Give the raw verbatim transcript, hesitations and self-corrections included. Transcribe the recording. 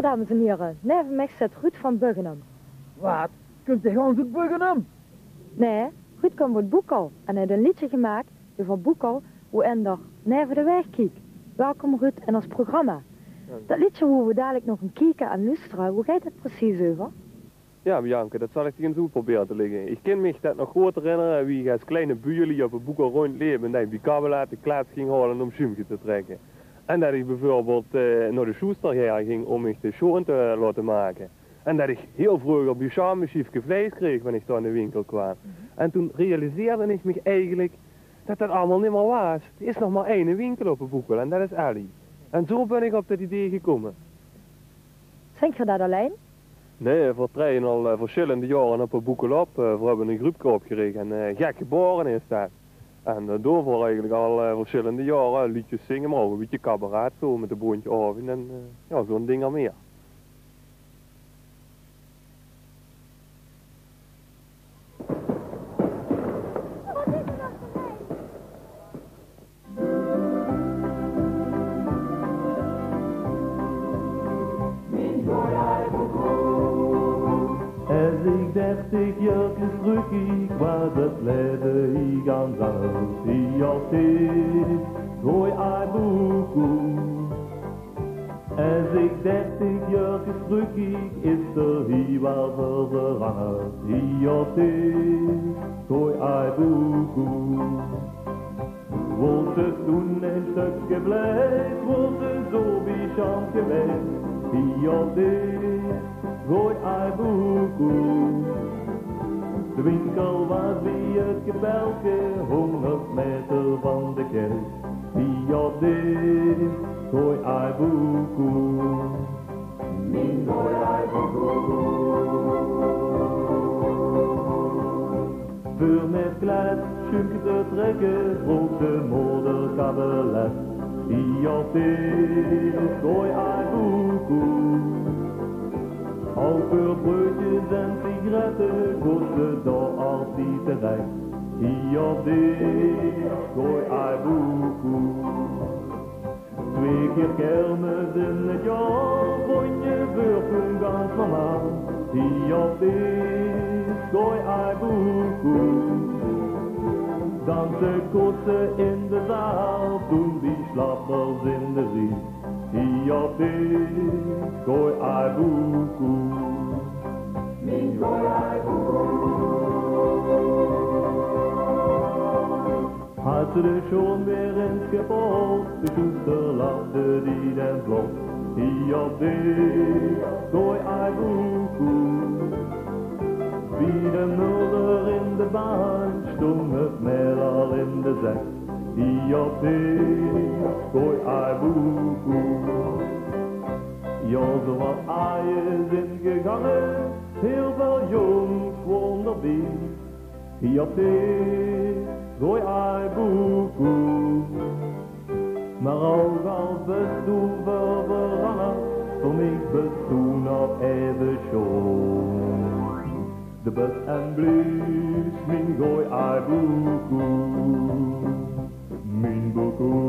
Dames en hiere, neve mich zit Ruud van Buggenum. Waat? Kump dae gans oet Buggenum? Nae, Ruud kump oet Boekel en haet ein leedje gemaak euver Boekel, wo-in d'r neve de waeg kiek. Welkom, Ruud, in ós programma. Dank. Dat leedje wo we dalik nog ein kieke en loestere. Wo geit dat precies euver? Jao, Bianca, dat zal ich dich ins oet probere te lègke. Ich kin mich dat nog good herinnere, wie ich es kleine bujelie op de Boekel róndjleep en dat ich bie Kabbelaat de klaats ging haole óm sjuumke te trèkke. En dat ich bieveurbeeld, eh, nao de sjoester ging óm mich de sjoon te laote make. En dat ich hiel vreuger bie Sjaam e sjiefke vleis kreeg wen ich dao in de winkel kwaam. En toen realiseerde ich mich eigelik dat dat allemaol nimmer waas. D'r is nog mer eine winkel op de Boekel en dat is Ellie. En zo bön ich op dat idee gekómme. Zint geer dat allein? Nae, veer traeje al, eh, versjillende jaore op de Boekel op. Eh, veer höbbe e gruupke opgerich en, eh, Gek Gebaore is dat. En, eh, doon veer eigelik al, eh, versjillende jaore leedjes zinge, mer ouch e bietje cabaret, zo mit de Bóntje Aovendj en, eh, jao, zo'n dinger mieë. Es ich dertig jäörkes trökkiek, waas 't laeve hie gans angers. Hie op dees Gooi Aai Boekoe. Es ich dertig jäörkes trökkiek, is d'r hie waal väöl verangerd. Hie op dees Gooi Aai Boekoe. Woors se toen ein stökske blief, woors se zo bie Sjaam gewaes. Hie op dees Gooi Aai Boekoe. De winkel waas bie 't kepelke, hóngerd maeter van de kèrk. Hie op dees Gooi Aai Boekoe. Mien Gooi Aai Boekoe. Veur mit klaats sjuumke te trèkke, vroog de moder Kabbelaat. Hie op dees Gooi Aai Boekoe. Ouch veur breudjes en sigarette kós se dao altied terech. Hie op dees Gooi Aai Boekoe. Twee kier kermis in 't jaor vónj je veur toen gans normaal. Hie op dees Gooi Aai Boekoe. Danse kós se in de zaal, toen bie Slabbers in de rie. Hie op dees Gooi Aai Boekoe. Mien Gooi Aai Boekoe. Haws se de sjoon weer ins kepot, de sjoester lachde die den vlot. Hie op dees Gooi Aai Boekoe. Bie de mulder in de baan stóng 't mael al in de zek. Hie op dees Gooi Aai Boekoe. Jao, zo waat aaie zin gegange, hiel väöl jóngs woon d'r bie. Hie op dees Gooi Aai Boekoe. Mer ouch al bös doe väöl verangerd, veur mich bös doe nog eve sjoon. De bös en bliefs mien Gooi Aai Boekoe. Mien Boekoe.